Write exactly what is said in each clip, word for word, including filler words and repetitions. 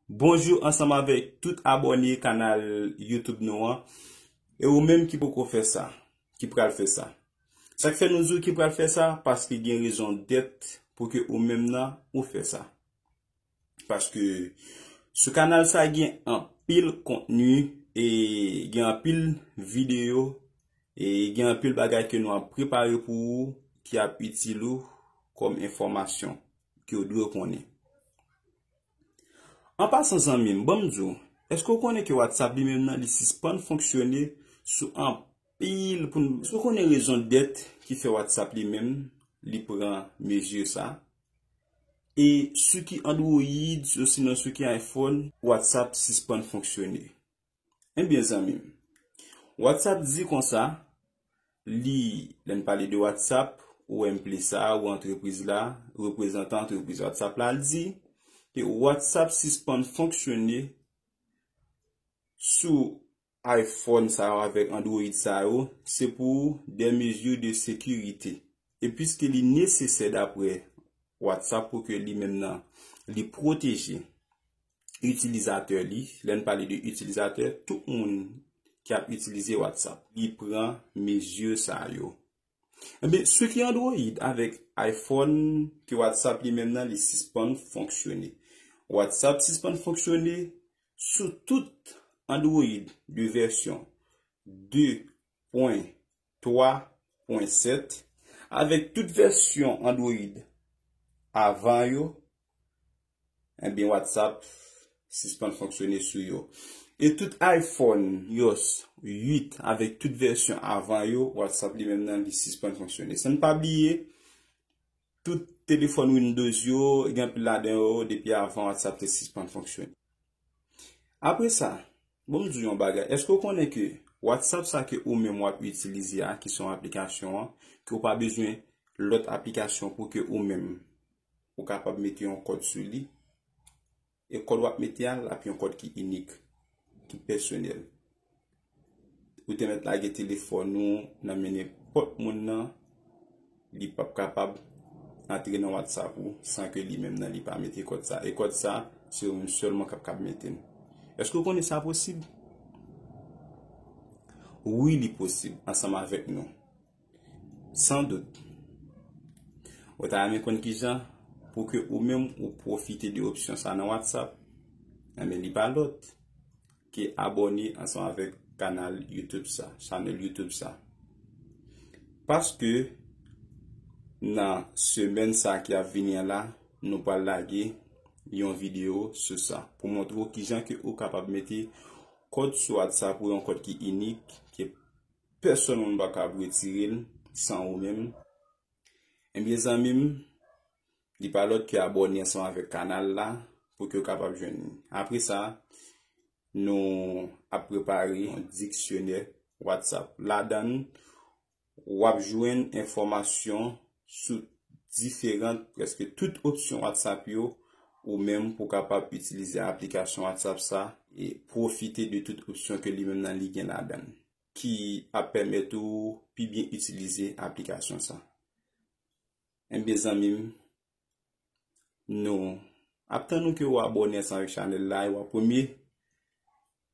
Bonjou ansanm avèk tout abòne kanal YouTube nou an. E ou menm ki poko fè sa, ki pral fè sa. Sa k fè nou di w ki pral fè sa, paske gen rezon dèt pou ke ou menm nan ou fè sa. Paske sou kanal sa gen anpil kontni e gen anpil videyo e gen anpil bagay ke nou ap prepare pou ou ki ap itil ou kòm enfòmasyon ke w dwe konnen. An pasan zanmi m, ban m di w, èske w konnen ke WhatsApp li menm nan li sispann fonksyone sou anpil pou n, èske w konnen rezon dèt ki fè WhatsApp li menm li pran mezi sa? E sou ki Android, osinon sou ki iPhone, WhatsApp sispann fonksyone? Ebyen zanmi m, WhatsApp di konsa, li, lè n pale de WhatsApp, ou M P sa, ou antrepriz la, reprezantan antrepriz WhatsApp la, l di ke WhatsApp sispann fonksyone sou iPhone sa yo avèk Android sa yo, se pou de mezi de sekirite. E piske li nesesè dapre WhatsApp pou ke li menm nan, li pwoteje itilizatè li, lè n pale de itilizatè, tout moun ki ap itilize WhatsApp, li pran mezi sa yo. Ebyen, sou ki Android avèk iPhone ke WhatsApp li menm nan li sispann fonksyone? WhatsApp sispann fonksyone sou tout Android de vèsyon de pwen twa pwen sèt, avèk tout vèsyon Android avan yo, ebyen WhatsApp sispann fonksyone sou yo. E tout iPhone, iOS uit avèk tout vèsyon avan yo, WhatsApp li menm nan li sispann fonksyone. San n pa bliye, tout telefòn Windows yo, gen anpil ladan yo, depi avan WhatsApp te sispann fonksyone. Apre sa, bon m di w yon bagay, èske w konnen ke WhatsApp sa ke ou menm w ap itilize a, ki se yon aplikasyon an, ke w pa bezwen lòt aplikasyon pou ke ou menm ou kapab mete yon kòd sou li? E kòd w ap mete a, l ap yon kòd ki inik, ki pèsonèl. Ou te mèt lage telefòn ou nan men nenpòt moun nan, li p ap kapab antre nan WhatsApp ou san ke li menm nan li pa mete kòd sa. E kòd sa, se ou menm sèlman k ap kab mete l. Èske w konnen sa posib? Wi, li posib ansanm avèk nou. San dout. Ou ta renmen konn kijan pou ke ou menm ou pwofite de opsyon sa nan WhatsApp? Enben, li pa lòt ke abòne ansanm avèk kanal YouTube sa, chanèl YouTube sa. Paske nan semèn sa ki ap vini an la, nou pral lage yon videyo sou sa pou montre w kijan ke ou kapab mete kòd sou WhatsApp ou, yon kòd ki inik, ke pèsonn moun pa kab retire l san ou menm. Ebyen zanmi m, li pa lòt ke abòne ansanm avèk kanal la pou ke w kapab jwenn li. Apre sa, nou ap prepare yon diksyonè WhatsApp. Ladan l, w ap jwenn enfòmasyon sou diferan, prèske tout opsyon WhatsApp yo, ou menm pou w kapab itilize aplikasyon WhatsApp sa e pwofite de tout opsyon ke li menm nan li gen ladan l, ki ap pèmèt ou pi byen itilize aplikasyon sa. Enben zanmi m, nou ap tann ou ke w abòne ansanm avèk chanèl la, e w a premye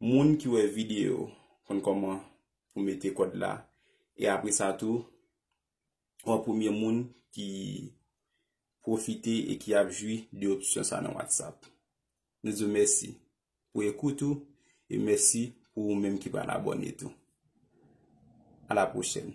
moun ki wè videyo, konn kòman pou mete kòd la. E apre sa tou, w a premye moun ki pwofite e ki ap jwi de opsyon sa nan WhatsApp. Nou di w mèsi pou ekout ou e mèsi pou ou menm ki pral abòne tou. A la pwochèn.